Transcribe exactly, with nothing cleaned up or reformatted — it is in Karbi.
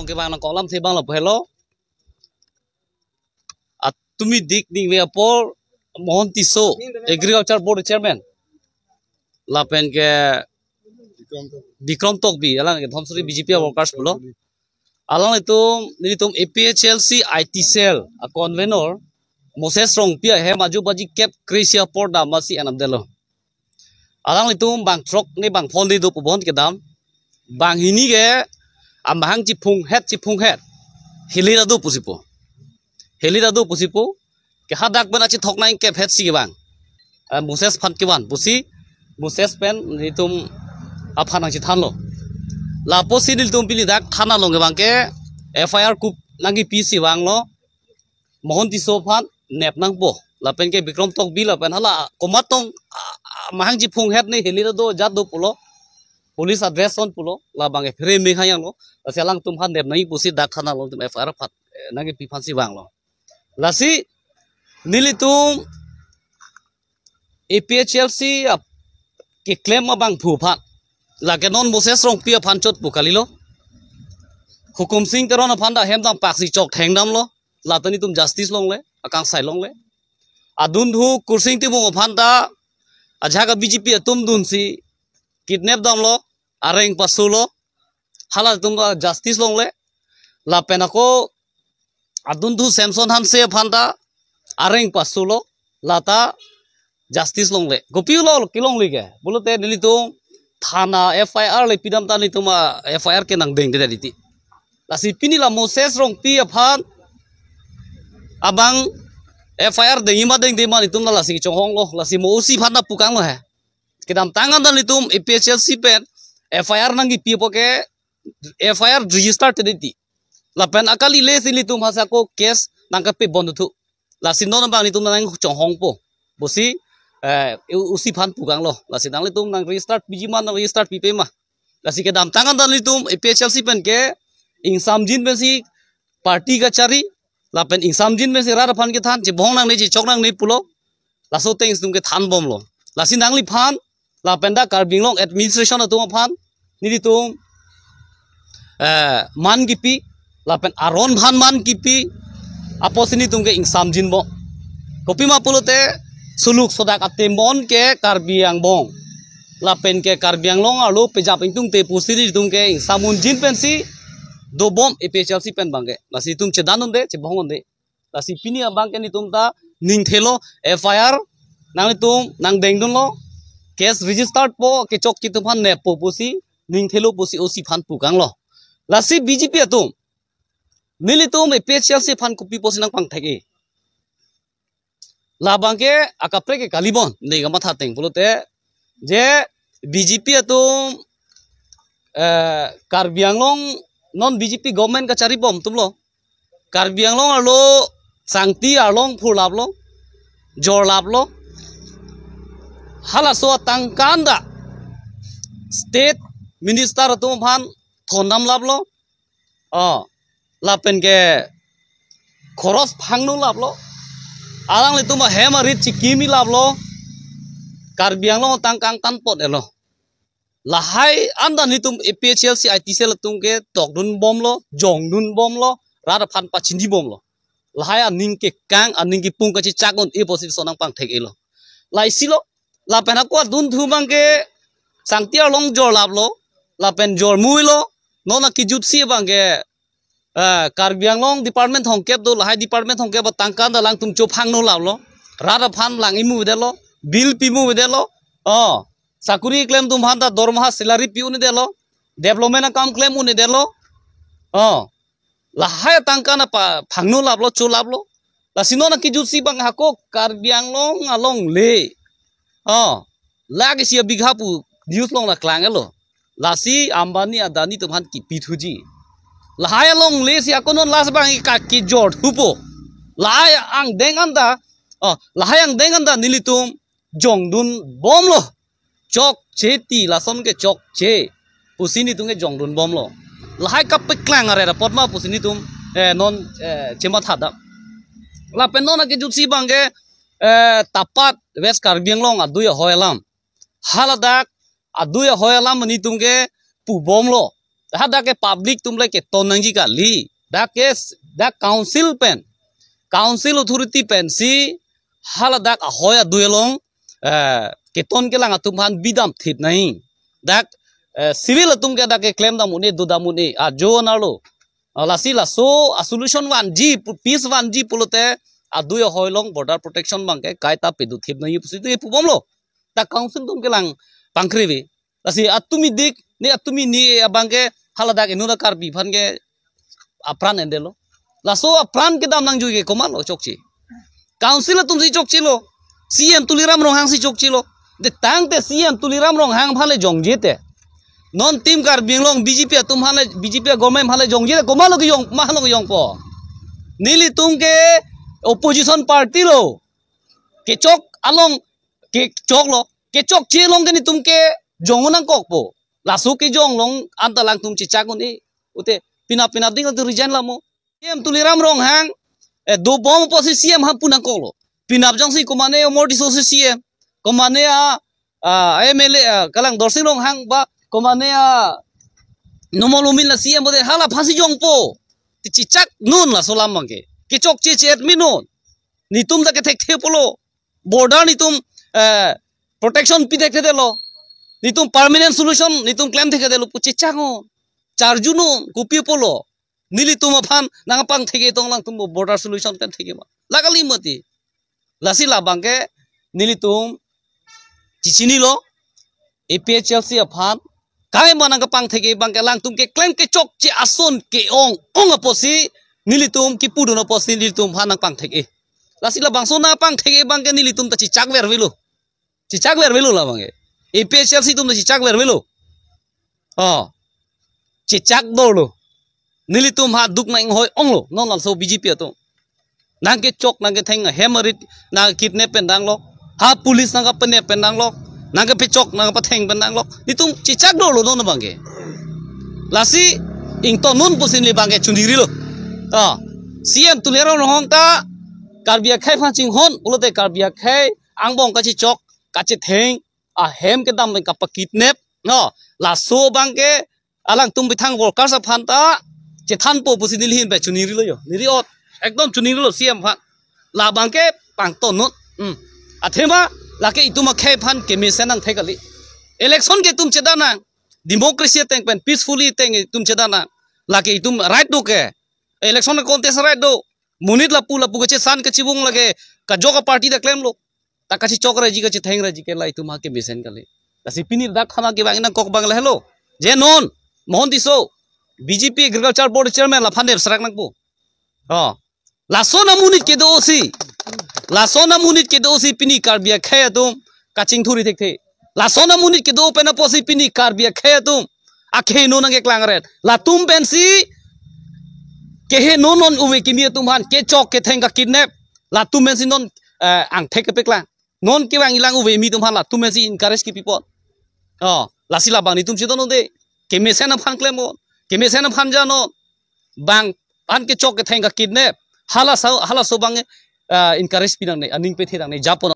Kevang nangkoklamthe abang lapu helo. Atumi dik ningve apor Mohon Tisso, Agriculture Board Chairman. Lapen ke Bikram Tokbi, alang ke Dhamsuri B J P workers pulo. Alanglitum, nelitum A P H L C I T cell a convener Moses Rongpi ahem ajo baji kep kre-isi apor dam masi enam delo. Alanglitum bang throk ne bang phonde do pu bon kedam. Banghini ke amahang chiphung het, chiphung het. Hili ta do pusi pu. Hili ta do pusi pu. Ke hadak pen achithok nangkep het si kevang. Eh, Moses aphan kevan pusi, Moses pen nelitum aphan nangchethanlo. Lapusi nelitum pini dak thana along kevang ke F I R kup nangkepi si vanglo. Mohon Tisso aphan nep nangpo. Lapen ke Bikram Tokbi lapen hala komat tong, ah, ah, mahang chiphung het ne hili ta do jat do pulo. Police address on pulo. Labang ke phere me hayang lo. Lasi alangtum aphan nep nangji pusi dak thana along nelitum F I R aphan, eh, nangkepi aphan si vanglo. Lasi nelitum A P H L C ap keklem abangphu aphan. Lake non Moses Rongpi aphan chot pu kalilo. Hukum Sing Teron aphan ta hem dam pak si chok theng damlo. La ta nelitum justice longle, akangsai longle. Adunthu Kursing Timung aphan ta ajak a B J P atum dunsi kidnap damlo, areng pasulo. Halatum ta justice longle. Lapen ako adunthu Samson Hanse aphan ta areng pasulo, la ta justice longle. Kopi lo kelongle ke? Pulote nelitum thana F I R le pidam ta nelitum a F I R ke nangdengde titi. Lasi pini la Moses Rongpi aphan abang F I R dengji ma dengde ma nelitum la lasi chonghong lo, lasi mo O C aphan ta pu kang lo he. Kedamtang an ta nelitum A P H L C pen F I R nangkepi apot ke F I R register te titi. Lapen akali le si nelitum hasa ko case nangkepe bon thu. Lasi non abang nelitum nangchonghongpo. Pusi, eh, O C aphan pu kang lo. Lasi nanglitum nang register piji ma, nang register pipe ma. Lasi kedamtang an ta nelitum A P H L C pen ke ingsamjin pensi party kachari. Lapen ingsamjin pensi rat aphan kethan, chibong nangne, chichok nangne pulo. Laso ateng nelitum kethan bomlo. Lasi nangliphan, lapen ta Karbi Anglong administration atum aphan nelitum, eh, man kipi, lapen aron aphan man kipi, apotsi nelitum ke ingsamjin bom. Kopima pulote suluk sodak atemon ke Karbi angbong. Lapen ke Karbi Anglong arlo pejap ingtungte pusi nelitum ke ingsamunjin pensi dobom A P H L C pen abang ke. Lasi nelitum chedan un'e, chibong un'e. Lasi pini abang ke nelitum ta ningthelo F I R nanglitum nangdengdunlo, case registered po, kechok kitum aphan neppo pusi ningthelo pusi O C aphan pu kang lo. Lasi B J P atum, nelitum A P H L C aphan kopi pusi nangpangthek-e? Labang ke akaprek ke kali bon, ne kamatha ateng pulote je B J P atum, eh, Karbi Anglong non B J P government kachari bom atum lo. Karbi Anglong arlo sangti arlong phurlaplo, jorlaplo. Halaso atangka an ta state minister atum aphan thondamlaplo. Oh, lapen ke khoros phangnolaplo. Alanglitum ahem arit chikimilaplo. Karbi Anglong atangka angtan pot-elo. Lahai an ta nelitum A P H L C I T cell atum ke tokdun bomlo, jongdun bomlo, rat aphan pachini bomlo. Lahai aning kekang, aning kepung kachechak un-e pusi laso nangpangthek-elo. Laisilo, lapen ako adunthu abang ke sangti arlong jorlaplo, lapen jormuilo, non akejutsi abang ke, eh, Karbi Anglong department thomkep do, lahai department thomkep atangka an ta alangtum chophangnolaplo, rat aphan lang-imuvedetlo, bill pimuvedetlo, oh, sakori klemtum aphan ta dormaha salary pi-un-edetlo, development akam klem-un-edetlo, oh, lahai atangka an ta pa phangnolaplo, cholaplo. Lasi non akejutsi abang hako Karbi Anglong alongle. Oh, lakh isi abigha pu news along ta klang-elo. Lasi Ambani Adani atum aphan kipithuji. Lahai alongle si ako non last abang ke kejorthupo. Lahai angdeng an ta, oh, lahai angdeng an ta nelitum jongdun bomlo. Chokche ti, lason ke chokche pusi nelitum ke jongdun bomlo. Lahai kapeklang aret apot ma pusi nelitum, eh, non, eh, chematha dam. Lapen non akejutsi abang ke, eh, Tapat West Karbi Anglong adui ahoi alam. Haladak adui ahoi alam nelitum ke pu bomlo. Hadak ke public atum le keton nangji kali. Dak ke s-, dak council pen, council authority pensi haladak ahoi adui along, eh, keton kelang atum aphan bidam thip nangji. Dak, eh, civil atum ke dak ke klemdam un-e, dodam un-e, ajo narlo. Ah, lasi laso a solution vanji pu, peace vanji pulote adui ahoi along border protection abang ke kaita pedo thip nangji pusi do pubomlo. Ta council atum kelang pangkri ave. Lasi atumi dik, ne atumi ni abang ke haladak inut a Karbi aphan ke apran endelo. Laso apran kedam nangjui ke komatlo chokche? Council atumsi chokchelo. C M Tuliram Ronghang si chokchelo. De tangte C M Tuliram Ronghang aphan le jongje te, non Team Karbi Anglong B J P atum aphan le, B J P government aphan le jongje te, komatlo kejong, komatlo kejongpo? Nelitum ke opposition party lo. Kechok along, kechoklo. Kechokche along ke netum kejong nangkokpo. Laso kejong along anta alangtum chechak un-e. Pute penap penap ding alangtum resign lamo. C M Tuliram Ronghang, eh, dobom apotsi C M aphan pu nangkoklo. Penap jongsi komane Amar Tisso si C M, komane a, a, M L A, a, kalang Dorsing Ronghang ba, komane a, Numal Momin la C M pulote hala aphansi jongpo. Te chechak non laso alam abang ke. Kechokche che-et mi non. Netum ta kethekthepolo. Border netum, eh, protection pi thekthedetlo. Netum permanent solution netum klem thekthedetlo pu chechak non. Charju non, kopi apotlo? Nelitum aphan nangpangthek-e tong, alangtum border solution pen thek-e ma? La kali mati. Lasi labang ke nelitum chechinilo, A P H L C aphan kaima nangpangthek-e abang ke alangtum keklem kechokche ason ke-ong ong apotsi nelitum kipudun apotsi nelitum aphan nangpangthek-e. Lasi labangso nangpangthek-e abang ke nelitum ta chechak ver avelo. Chechak ver avelo labang ke. A P H L C atum ta chechak ver avelo. Oh. Chechak dolo. Nelitum ha duk nang-inghoi onglo non laso B J P atum. Nangkechok nangketheng, hem arit nangkidnap pen danglo. Ha police nangkapenep pen danglo. Nangkepechok nangkepetheng pen danglo. Netum chechak dolo non abang ke. Lasi ington non pusi neli abang ke choningrilo. Ah, C M Tuliram Ronghang ta Karbi akhei aphan chinghon pulote Karbi akhei angbong kachechok, kachetheng, ahem kedam pen kapakidnap, no, laso abang ke alangtum methang workers aphan ta chethanpo pusi neli ahin pen choningrilo yo. Neli ot ekdom choningrilo C M aphan. Labang ke pangton non. Hmm. Athema lake itum akhei aphan kemesen nangthek kali. Election ke itum chedan nang. Democracy ateng pen peacefully ateng itum chedan nang. Lake itum right do ke. Election contest right do. Monit lapu lapu kachesan kachibung lake kajok a-party ta klemlo. Ta kachechok raji kachetheng raji ke la itum ha kemesen kali. Lasi pini dak thana kevang nangkok abang lahelo. Je non Mohan Tisso, B J P Agriculture Board Chairman, laphan nepsrak nangpo. Oh. Lason amonit kedo si. Lason amonit kedo si pini Karbi akhei atum kachingthur-i thekthe. Lason amonit kedo pen apotsi pini Karbi akhei atum akhei non nangkeklang ret. Latum pensi keheno non ove kimi atum aphan, kechok ketheng kakidnap. Latum pensi non, eh, angthek kepeklang. Non kevang ilang ove kimi atum aphan latum pensi encourage kepipon. Oh, lasi labang netum chedon un-e. Kemesen aphan klemnon. Kemesen aphan janon. Bang aphan kechok ketheng kakidnap. Halaso, halaso abang, eh, encourage pi nangne, aning pethe nangne, japon